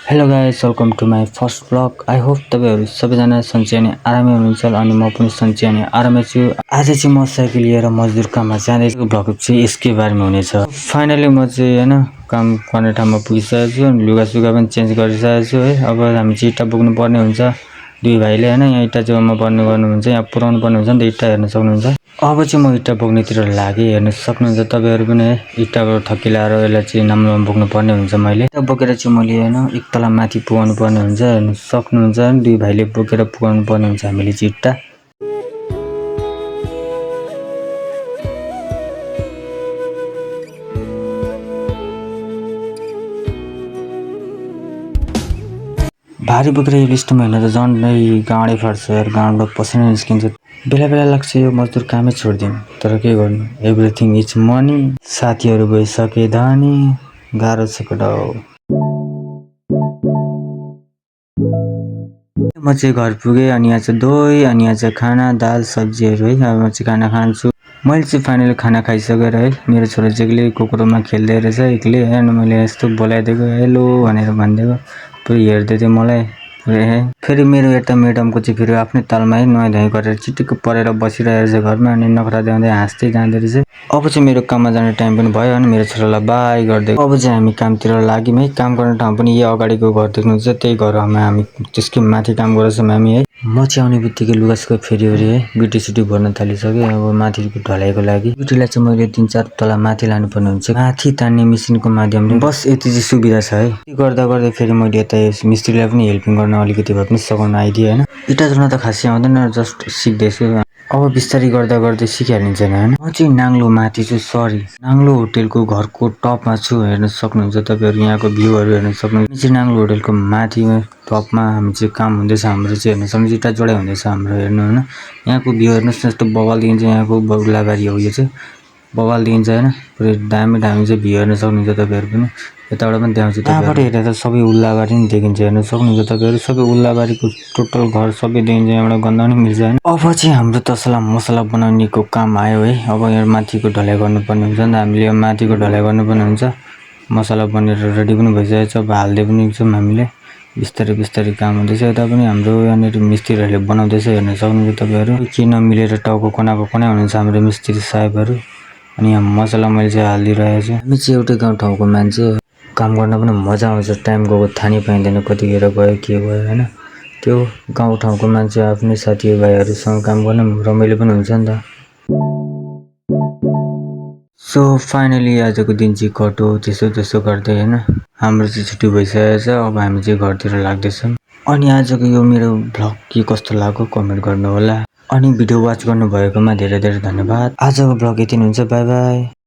Hello guys, welcome to my first blog. I hope तपाईहरु सबैजना सन्चै अनि आरामै हुनुहुन्छ अनि म पनि सन्चै अनि आरामै छु। आज चाहिँ म साइकल लिएर मजदुर काममा जाँदैछु। ब्लग चाहिँ यसकै बारेमा हुनेछ। फाइनली म चाहिँ हैन काम गर्ने ठाउँमा पुगिसकेको छु अनि लुगासुगा पनि चेन्ज गरिसकेको छु है। अब हामी चाहिँ इटा बोक्नु पर्ने हुन्छ। दुई भाइले हैन यहाँ इटा जोमा गर्नुहुन्छ, यहाँ पुराउनु पर्ने हुन्छ नि त। इटा हेर्न सक्नुहुन्छ। अब चाहिँ म इटा बोक्नेतिर लागे। हेर्न सक्नुहुन्छ तपाईहरु पनि है। इटाको थक्की लाएर यसलाई चाहिँ नाम्लोमा बोक्नु पर्ने हुन्छ। मैले इटा बोकेर चाहिँ मैले हैन एक तला माथि पुगाउनु पर्ने हुन्छ। हेर्न सक्नुहुन्छ दुई भाइले बोकेर पुगाउनु पर्ने हुन्छ हामीले चाहिँ इटा। भारी बोकेर यो लिस्टमा हेर्न त झन्डै गाँडै फाट्छ यार। गाँडबाट पसिना निस्किन्छ। बेला बेला लाग्छ यो मजदुर कामै छोड्दिउँ, तर के गर्नु, एभ्रिथिङ इज मनी। साथीहरु भइसके धनी, गाह्रो छ कटाउ। म चाहिँ घर पुगे अनि यहाँ चाहिँ दही अनि यहाँ चाहिँ खाना दाल सब्जीहरु है। अब म चाहिँ खाना खान्छु। मैले चाहिँ फाइनली खाना खाइसकेर है मेरो छोरा चाहिँ एक्लै कुकुरमा खेल्दै रहेछ एक्लै है। अनि मैले यस्तो बोलाइदिएको हेलो भनेर भनिदिएको। पुरै हेर्दै थियो मलाई पुरै है। फेरि मेरो यता म्याडमको चाहिँ फेरि आफ्नै तालमा है नुहाइ धुवाइ गरेर चिटिक्क परेर बसिरहेको छ घरमा अनि नखरा देखाउँदै हाँस्दै जाँदै रहेछ। अब चाहिँ मेरो काममा जाने टाइम पनि भयो अनि मेरो छोरालाई बाइ गर्दै अब चाहिँ हामी कामतिर लाग्यौँ है। काम गर्ने ठाउँ पनि यही अगाडिको घर देख्नुहुन्छ, त्यही घरमा हामी त्यसकै माथि काम गर्छौँ हामी है। म चाहिँ आउने बित्तिकै लुगासुगा फेरिवरी है बिटी सिटी भर्न थालिसकेँ। अब माथिको ढलाइको लागि बिटीलाई चाहिँ मैले 3-4 तला माथि लानुपर्ने हुन्छ। माथि तान्ने मेसिनको माध्यमले बस यति चाहिँ सुविधा छ है। गर्दा गर्दै फेरि मैले यता मिस्त्रीलाई पनि हेल्पिङ गर्न अलिकति भए पनि सघाउन आइदिएँ हैन। इटा जोड्न त खासै आउँदैन, जस्ट सिक्दैछु। अब बिस्तारै गर्दा गर्दै सिकिहालिन्छ हैन। म चाहिँ नाङ्लो माथि छु, सरी नाङ्लो होटेलको घरको टपमा छु। हेर्न सक्नुहुन्छ तपाईहरु यहाँको भ्यूहरु हेर्न सक्नुहुन्छ। हामी चाहिँ नाङ्लो होटेलको माथि टपमा हामी चाहिँ काम हुँदैछ हाम्रो चाहिँ। हेर्न सक्नुहुन्छ इटा जोडाइ हुँदैछ हाम्रो हेर्नु हैन। यहाँको भ्यू हेर्नुस् न, यस्तो बवाल देखिन्छ। यहाँको बगुलाबारी हो यो चाहिँ, बवाल देखिन्छ हैन। पुरै दामी दामी चाहिँ भ्यू हेर्न सक्नुहुन्छ तपाईहरु पनि। यताबाट पनि देखाउँछु तपाईहरु। यहाँबाट हेर्दा त सबै उल्लाबारी नै देखिन्छ। हेर्न सक्नुहुन्छ तपाईहरु सबै उल्लाबारीको टोटल घर सबै देखिन्छ। यहाँबाट गन्ध पनि मिल्छ हैन। अब चाहिँ हाम्रो तसला मसला बनाउनेको काम आयो है। अब यहाँ माथिको ढलाइ गर्नुपर्ने हुन्छ नि त। हामीले यो माथिको ढलाइ गर्नुपर्ने हुन्छ। मसला बनेर रेडी पनि भइसकेको छ। अब हाल्दै पनि छौँ हामीले। बिस्तारै बिस्तारै काम हुँदैछ। यता पनि हाम्रो यहाँनिर मिस्त्रीहरूले बनाउँदैछ। हेर्न सक्नुहुन्छ तपाईहरु के नमिलेर टाउको कुनाको कुना हुनुहुन्छ हाम्रो मिस्त्री साहेबहरु। अनि यहाँ मसला मैले चाहिँ हालिदिइरहेको छु। हामी चाहिँ एउटै गाउँ ठाउँको मान्छे, काम गर्न पनि मजा आउँछ। टाइम गएको थाहा नै पाइँदैन कतिखेर गयो के भयो हैन। त्यो गाउँ ठाउँको मान्छे आफ्नै साथीभाइहरुसँग काम गर्न रमाइलो पनि हुन्छ नि त। सो फाइनली आजको दिन चाहिँ कट्यो त्यसो गर्दै हैन। हाम्रो चाहिँ छुट्टी भइसकेको छ। अब हामी चाहिँ घरतिर लाग्दैछौँ। अनि आजको यो मेरो भ्लग के कस्तो लाग्यो कमेन्ट गर्नु होला। अनि भिडियो वाच गर्नु भएकोमा धेरै धेरै धन्यवाद। आजको भ्लग यति नै हुन्छ। Bye bye.